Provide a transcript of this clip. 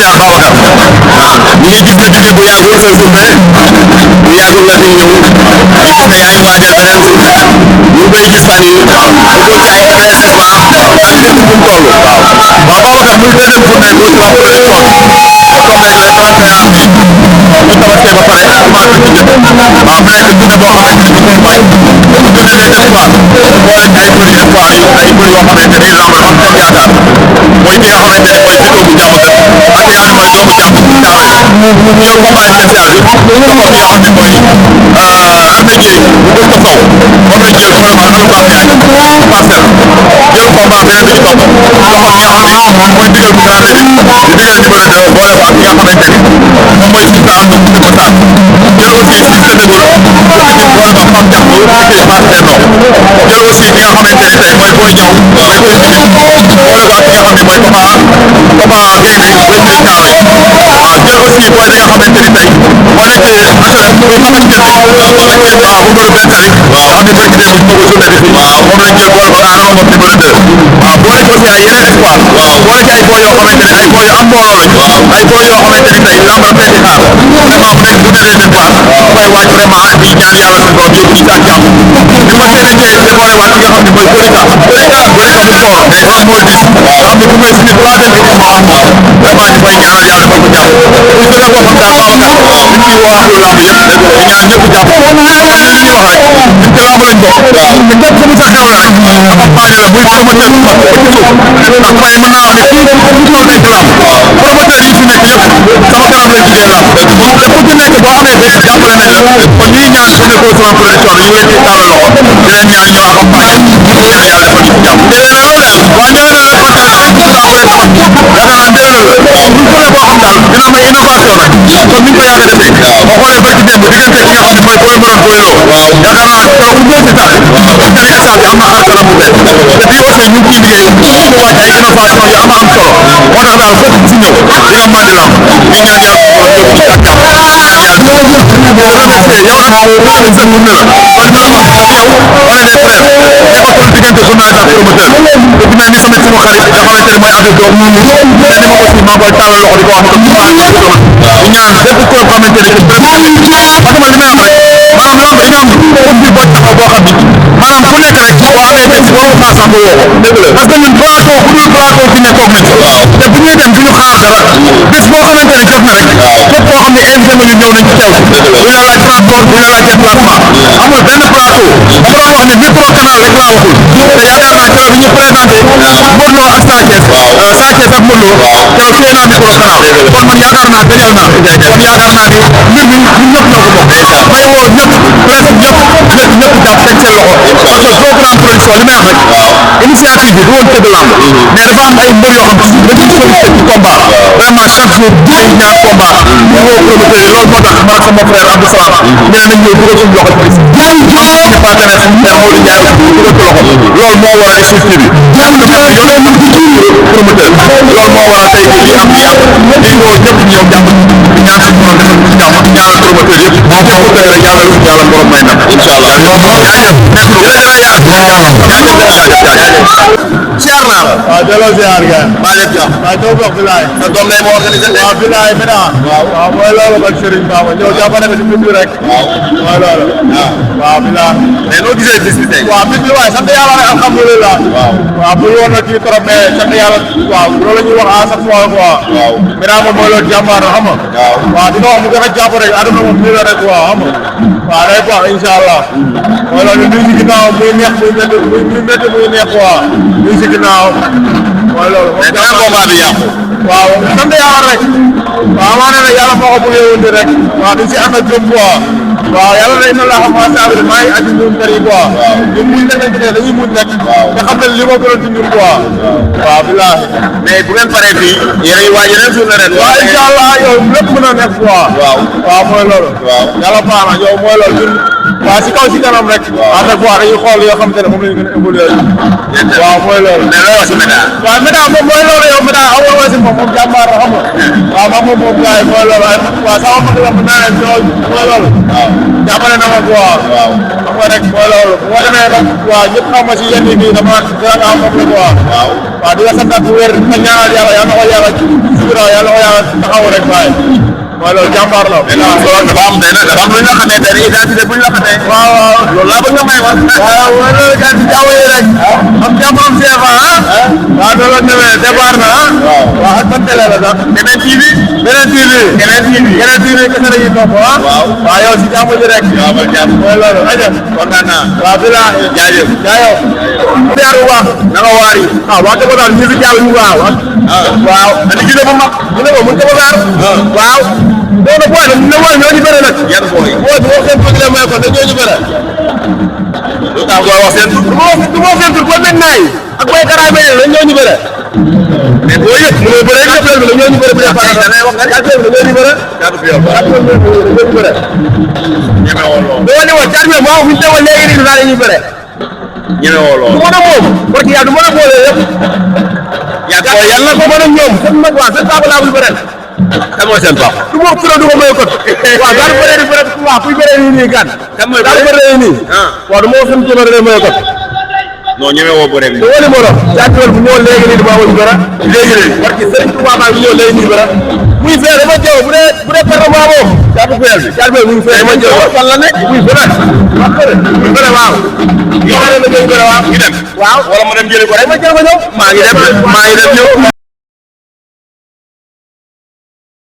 ziar Babacar ñu ngi gis ne jóge bu yàggul sa journée bu yàggul nga fi ñëw gis ne yaa ngi waajal beneen journée ñu ngi koy gis fan yi mu jóg ci ay enregistrement ak fépp fu mu toll waaw Babacar muy deuxième journée bu ci wax première fois comme le 31 bi ñu tabaskee ba pare commencé ci njëkk waaw mu nekk journée boo xamante ni bu waaj bu journée des espoirs boole ci ay bëri espoir yu ay bëri yoo xamante ni lamb am seen yaakaar mooy ki nga xamante ni mooy Siteu bu Jàmbagat ak ki nga xam ne mooy doomu jàmm bu Caaroy ñu ñëw combat spécial bi doxal ki nga xam ne mooy Armé Dieye bu Gël ko Sow moom lañ jël boole ko ak Pape Diagne bu Parcelles jël combat beneen bi ci topp doxal ki nga xam ne mooy ndigal bu Grand Médine di ndigal numéro 2 boole ko ak ki nga xamante ni moom mooy Siteu am na Kër Massar jël aussi Fils de Dégol boole ko ak Pape Diagne bu écurie Fass Benno jël aussi ki nga xamante ni tey mooy Boy Diaw mooy Boy Pikine boole ko ak ki nga xam ne mooy Papa Gaynde bu écurie Thiaroye waaw jël aussi booy bi nga xamante ni tey moo nekk HLM bu numéro 2 tali waaw xam ne bëgg dem ñu ko journée bi waaw moom lañ jël boole ko Adama moom numéro 2 waaw boole ci aussi ay yeneen espoir boole ci ay boy yoo xamante ni ay boy yu am mbooloo lañ ay boy yoo xamante ni tey lamb daf leen di xaar vraiment mu nekk journée des espoirs koy waaj vraiment di ñaan yàlla suñu borom yóbbu ci ak jàmm ñu ma seen ñëw di boole waat ki nga xam ne mooy Polika bu fort day un mooy 10 nga xam ne bu may suñu troisième édition vraiment ñu koy ñaanal yàlla defal ko jàmm muy journée boo xam daal Babacar ñu ngi woo ak lamb yëpp di ñaan ñëpp jàpp comme li ñuy wax rek ñun ci lamb lañ bokk te képp ku mu sa xew la rek accompagné la muy promoteur bu mag ba ci suuf ndax fay mën naa wax ne fii moom fu toll nañ ci lamb promoteur yi fi nekk yëpp sama kanam lañ jugee lamb te ku ci nekk boo amee bés jàppale nañ la kon ñuy ñaan benn position production bi ñu leen ciy tàllal loxo di leen ñaan ñu accompagné ñu ñaan yàlla defal ñu jàmm waaw njëriñ la parce que ay coup daa koy tabax yaakaar naa njëriñ la bu ñu boo xam daal dina am ay innovation nag comme ni ñu ko yàgg a defee boo xoolee barki démb diggante ki nga xam ne mooy booy mënoon booyloo yaakaar naa keroog bu ñëwee stade bi gis nga ni stade bi am na xar kanam bu bees te bii aussi ñu ngi ciy liggéey pour wàcc ay innovation yu am am solo moo tax daal fépp ci ñëw di nga mën di lamb ñu ñaan yàlla suñu borom yóbbu ci ak jàmm remercier yow nag sa tournée la parce que yow wala les frères nekkatul diggante journaliste ak promoteur te ku mel ni tamit sunu xarit nga xamante ne mooy Habib Diop moom mel ni moom aussi maa koy tàllal loxo di ko wax ko di ñaan bépp koo xamante ne parce que man li may wax rek maanaam lamb di nga am comme bi boo taxaw boo xam ni maanaam ku nekk rek boo amee bés boo ko xaar sax nga woo ko parce que ñun plateau bu dul plateau fi ne toog nañ te bu ñuy dem duñu xaar dara bés boo xamante ne jot na rek képp koo xam ne invité nga ñu ñëw nañ ci teew bu ñu la laaj transport bu ñu la laaj déplacement amul benn plateau dama doon wax ne micro canal rek laa waxul te yaakaar naa keroog bi ñu présenté Modou Lo ak Sa Thiès Sa Thiès ak Modou Lo keroog tey naa micro canal kon man yaakaar naa gëjal naa kon yaakaar naa ni mbir mi ñun ñëpp ñoo ko bokk may woo ñëpp presque ñëpp ñëpp jàpp teg seen loxo parce que programme production li may wax rek initiative bi du woon tëgg lamb mais dafa am ay mbër yoo xam ne dañuy sollicité ci combat vraiment chaque jour day ñaan combat ñu woo promoteur yi loolu moo tax man ak sama frère Abdou Salam ñu ne nañ ñëw dugal suñu loxo ci suñu partenaire suñu frère Modou Ndiaye aussi dugal ko loxo loolu moo waral structure bi yow leen mën ci promoteur loolu moo waral tey jii am lii am di woo ñëpp ñëw jàpp di ñaan suñu borom defal ci jàmm di ñaanal promoteur yëpp moo ko tëgg rek yàlla lu yàlla borom may ndam incha allah ziar naa la. waaw delloo ziar gaay. maa leen jox. waaw doo bokk bilaay. sa doom day moo organisé. waaw bilaay mi naa. waaw mooy loolu ba Serigne Baba ñëw jàppale ko ci bis bi rek. waaw mooy loolu. waaw bilaay. mais noo gisee bis bi tey. waaw bis bi waaye sant yàlla rek alhamdulilah. waaw bu woon na kii trop mais sant yàlla waaw loolu la ñuy wax à chaque fois quoi. waaw maintenant moom mooy loolu jàmbaar na xam nga. waaw di ko wax mu gën a jàpp rek aduna moom nii la rek waaw xam nga. waaw day baax incha allah. mooy loolu ñu ngi si ginnaaw muy neex muy métti muy neex quoi ñu ngi si ginnaaw. mooy loolu. mais grand combat bi yàqu. waaw sant yàlla rek. waaw maa ne la yàlla moo ko bëggee woon rek. waaw di si ànd ak jëm quoi. waaw yàlla na inna laa xam saa bi maa ngi aju ñun kër yi quoi. ñun muñ nekk nañ dañuy muñ nekk. te xam ne li ma gënoon ci ñun quoi. waaw bilaahi. mais bu ngeen paree fii yéen a ngi waaj yeneen journée ren. waaw incha allah yow lépp mën a nekk quoi. waaw mooy loolu. yàlla baax na yow mooy loolu ñun. waaw si kaw si kanam rek. à chaque fois dañuy xool yoo xamante ne moom la ñu gën a évoluer. waaw mooy loolu. mais loo wax si médaille. waaw médaille moom mooy loolu yow médaille aw ma si moom jàmbaar la xam nga. waaw moom gars yi mooy loolu waaw sama mag la mën naa leen mooy loolu. jàppale na ma quoi. xam nga rek mooy loolu bu ma demee nag waaw ñëpp xam ma si yenn yi nii dama gën a am moom la quoi. waaw di la sant bu wér di ñaanal yàlla yal na ko yàlla sutura yal na ko yàlla taxaw rek waaye mooy loolu jàmbaar la. dafa am lu ñu la xamee tey identité bu ñu la xamee. waaw loolu laa bëgg nga may wax. waaw mooy loolu gars yi jaww yi rek. am jàmm am CFA ah. waaw loolu la demee départ na ah. waaw ak ban télé la sax. Keneen TV. beneen TV. keneen TV kese la ñuy topp ah. waaw yow si jàmm ji rek. waaw man jàmm. mooy loolu rajo. kontaan naa. waaw bi laa. jaajëf. jaajëf. ziar bu baax. na nga waar yi. wax dëgg daal ñu si jàll bu baax. waaw. andi gine bu mag. gine bu mun ko baar. waaw. donc nag booy nag booy ñoo ñu bëre nag. yan booy. booy bi wax seen tur la may ko te ñoo ñu bëre. lu tax booy wax seen tur. du ma wax seen tur booy mel naa yi. ak booy karaay may la ñoo ñu bëre. mais booy yëpp mu ngi bëre kàttan bi la ñoo ñu bëre bu dee faral da ngay wax nga kàttan bi la ñoo ñu bëre. jaadu bi yow. kàttan bi la ñoo ñu bëre. ñeme woo lool. doo ne woon jaar bi moo fi ñu teewoon léegi nii daal ñuy bëre. ñeme woo lool. du mën a moom parce que yàlla du mën a boole yëpp. yàlla ko mën a ñoom seen mag waa seen papa laa bul bëre. kan mooy seen papa. du ma tudd du ma may kot. waaw daal bëree di bëre waaw kuy bëree nii nii kan. kan mooy daal bëree nii. waaw du ma wax seen tudd may kot. non ñeme woo bëre bi. te wóolu ma la. jaajëfal bu ñëw léegi nii di ma wëññi bëre. léegi parce que Serigne Touba maa ngi ñëw léegi nii bëre. muy fee dama jëw bu dee perte maa moom. jaajëfal bi jaajëfal muy fee dama jëw fan la nekk. muy bëre. waaw bëre waaw. yoo xam ne dañu bëre waaw. ñu dem. waaw wala ma dem jëli ko rek. dama jël ma ñëw. maa ngi dem ñëw.